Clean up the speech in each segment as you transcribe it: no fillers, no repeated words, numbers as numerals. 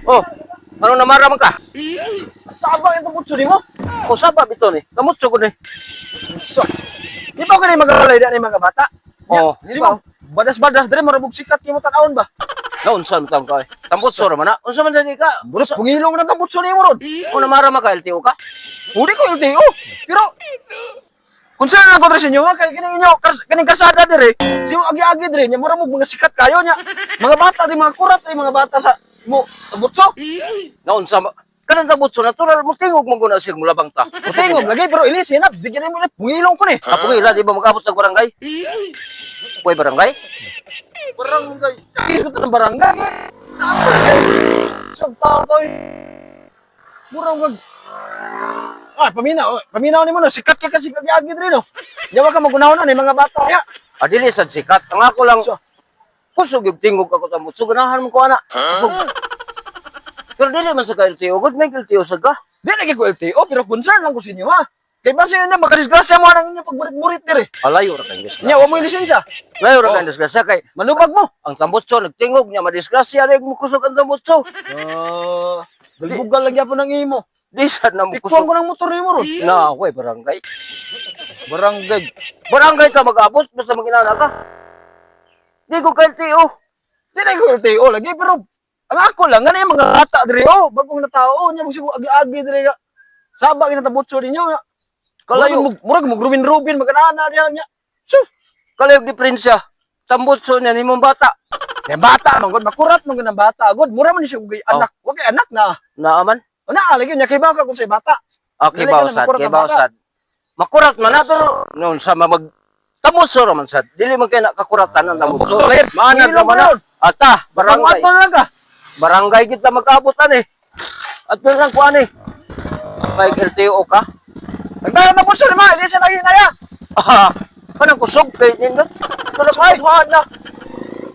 Oh, ano namara man ka? Saba yung tambutso nimo? O saba bito ni. Kamutso ko ni. So, di ba ka ni magalay ni mga bata? Oh, Di ba? Badas-badas dire marabog sikat nimo tan-awon ba? Naunsa man taong ka eh. Tambutso ra man na. Unsa man dali ka? Burot pungilong na tambutso nimo ron. O namara man ka LTO ka? Uri ko LTO. Pero kung saan ang kontra sa inyo, ha? Kay kining inyo, kining kasada dire, si mo agi-agi dire, nya mura mo mga sikat kayo nya. Mga bata di mga kurat di mga bata sa mo tambutso. Naunsa ma kanang tambutso natural mo tingog man guna siya mulabang ta. Tingog lagi pero ilis hinap, di gani mo na pungilong ko ni. Kapungila di ba mag-abot sa barangay? Uy, barangay? Barangay. Ikot ng barangay. Sa tao. Murang mag. Ah, paminaw, oh, paminaw ni mo no. Sikat ka kasi agi-agi dire no. Yawa ka magunahon na ni mga bata ya. Adili sad sikat. Ang ako lang So, kusog yung tingog ako tambutso ganahan mo ko ana. Kusog. Pero dili man sa ka LTO, good may LTO sa ka. Di lagi ko LTO pero concern lang ko sa inyo ha. Kay base yun na makadisgrasya mo ang inyo pagmurit-murit dire. Alayo ra kang disgrasya. Nya wa mo yung lisensya. Layo ra kang disgrasya kay Malubag mo. ang tambutso nagtingog niya madisgrasya rin mo kusog ang tambutso. Ah, galbugal lang gyapon ang imo. Di sad na mo Tikuan kusog. ko ng motor nimo ron. Na ako'y barangay. Barangay. Barangay ka mag-abot basta maginana ka. Di ko ka LTO. Di na ko LTO lagi pero ang ako lang ngani yung mga bata dire oh, bagong na tao nya magsigo agi-agi dire nga. Saba ginatabutso ninyo nga. Kalayo. Murag murag mug rubin-rubin maganana diha nya. Sus, Kalayo diferensya. Tambutso niya nimong bata. kay bata man gud makurat man gud ang bata gud. Mura man siya og Oh. anak. Wa kay anak na. Naaman. Una lagi nya kay baka kung say bata. Okay, Dili ka na bawsad, makurat kay ang bata. bawsad. Makurat man na pero noon sa mag tambutso ra man sad. Dili man kay nakakuratan ang tambutso. Maanad Pangilong ra man na. yun. Ata, barangay. Barangay man lang ka. Barangay kita mag-abot ani. At meron ko ani. May LTO ka. Nagtayo na po siya naman, hindi siya naging. Ah, kanang kusog kay nindot. Tulog ay, buhaan na.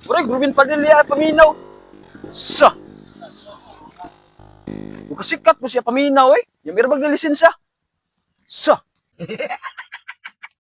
Murag, Ruben Padilla ay paminaw. Sa. Kung kasikat mo siya paminaw eh. Yung meron bang lisensya? Sa.